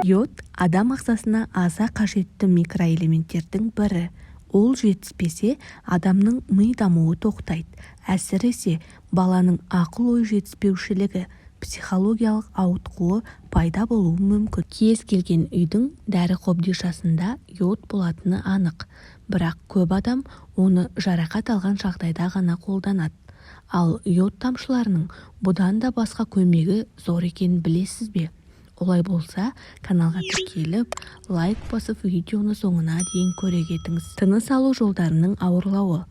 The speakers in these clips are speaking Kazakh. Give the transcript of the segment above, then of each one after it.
Йод – адам ағзасына аса қажетті микроэлементтердің бірі. Ол жетіспесе, адамның ми дамуы тоқтайды. Әсіресе, баланың ақыл-ой жетіспеушілігі, психологиялық ауытқуы пайда болуы мүмкін. Кез келген үйдің дәрі қобдишасында йод болатыны анық. Бірақ көп адам оны жарақат алған жағдайда ғана қолданады. Ал йод тамшыларының бұдан да басқа көмегі зор екенін білесіз бе? Олай болса, каналға тіркеліп, лайк басып, видеоны соңына дейін көре кетіңіз. Тыныс алу жолдарының ауырлауы.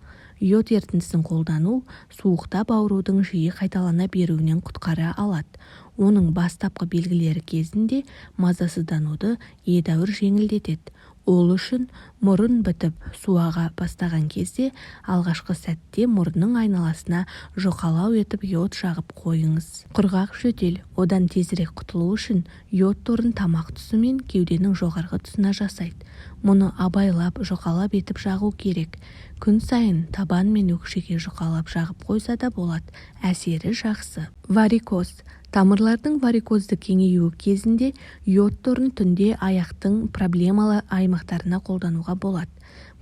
Йод ерітіндісін қолдану суықтап аурудың жиі қайталана беруінен құтқара алады. Оның бастапқы белгілері кезінде мазасыздануды едәуір жеңілдетеді. Ол үшін мұрын бітіп, су аға бастаған кезде, алғашқы сәтте мұрынның айналасына жұқалау етіп йод жағып қойыңыз. Құрғақ жөтел. Одан тезірек құтылу үшін йод торын тамақ тұсы мен кеуденің жоғарғы тұсына жасайды. Мұны абайлап, жұқалап етіп жағу керек. Күн сайын табан мен өкшеге жұқалап жағып қойса да болады, әсері жақсы. Варикоз. Тамырлардың варикозды кеңеюі кезінде йод торын түнде аяқтың проблемалы аймақтарына қолдануға болады.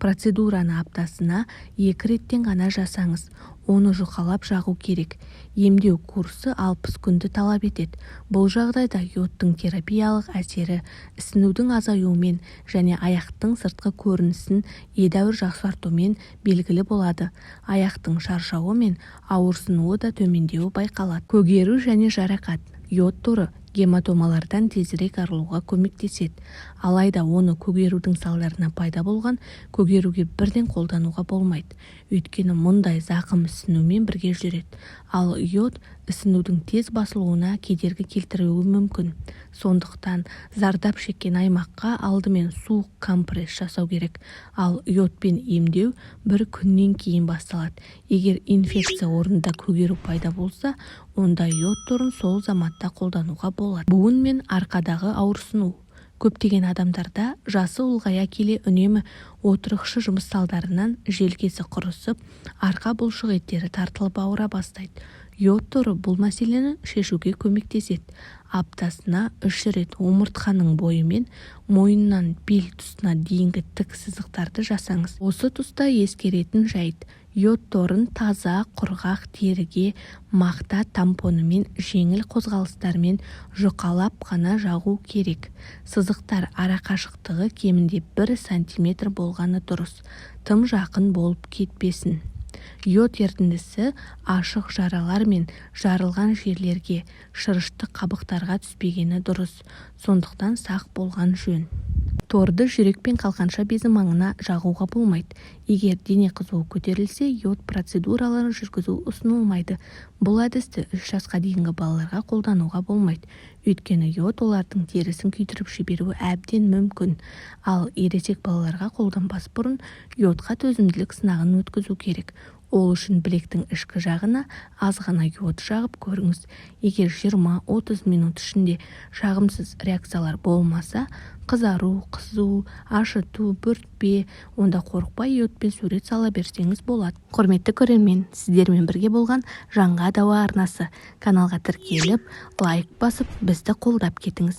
Процедураны аптасына екі реттен ғана жасаңыз. Оны жұқалап жағу керек. Емдеу курсы 60 күнді талап етеді. Бұл жағдайда йодтың терапиялық әсері ісінудің азаюымен және аяқтың сыртқы көрінісін едәуір жақсартуымен белгілі болады. Аяқтың шаршауы мен ауырсынуы да төмендеуі байқалады. Көгеру және жарақат. Йод торы гематомалардан тезірек арылуға көмектеседі. Алайда оны көгерудің салдарынан пайда болған көгеруге бірден қолдануға болмайды. Өйткені мұндай зақым ісінумен бірге жүреді. Ал йод ісінудің тез басылуына кедергі келтіруі мүмкін. Сондықтан зардап шеккен аймаққа алдымен суық компресс жасау керек. Ал йодпен емдеу бір күннен кейін басталады. Егер инфекция орнында көгеру пайда болса, онда йод торын сол заматта қолдануға болады. Буын мен арқадағы ауырсыну. Көптеген адамдарда жасы ұлғая келе үнемі отырықшы жұмыс салдарынан желкесі құрысып, арқа бұлшық еттері тартылып ауыра бастайды. Йод торы бұл мәселені шешуге көмектеседі. Аптасына үш рет омыртқаның бойымен мойыннан бел тұсына дейінгі тік сызықтарды жасаңыз. Осы тұста ескеретін жайт: йод торын таза, құрғақ теріге мақта тампонымен жеңіл қозғалыстармен жұқалап қана жағу керек. Сызықтар арақашықтығы кемінде 1 сантиметр болғаны дұрыс, тым жақын болып кетпесін. Йод ерітіндісі ашық жаралар мен жарылған жерлерге, шырышты қабықтарға түспегені дұрыс. Сондықтан сақ болған жөн. Торды жүрек пен қалқанша безі маңына жағуға болмайды. Егер дене қызуы көтерілсе, йод процедураларын жүргізу ұсынылмайды. Бұл әдісті 3 жасқа дейінгі балаларға қолдануға болмайды. Өйткені йод олардың терісін күйдіріп жіберуі әбден мүмкін. Ал ересек балаларға қолданбас бұрын йодқа төзімділік сынағын өткізу керек. Ол үшін білектің ішкі жағына аз ғана йод жағып көріңіз. Егер 20-30 минут ішінде жағымсыз реакциялар болмаса, қызару, қызу, ашыту, бөртпе, онда қорықпай йодпен сурет сала берсеңіз болады. Құрметті көрермен, сіздермен бірге болған «Жанға дауа» арнасы. Каналға тіркеліп, лайк басып, бізді қолдап кетіңіз.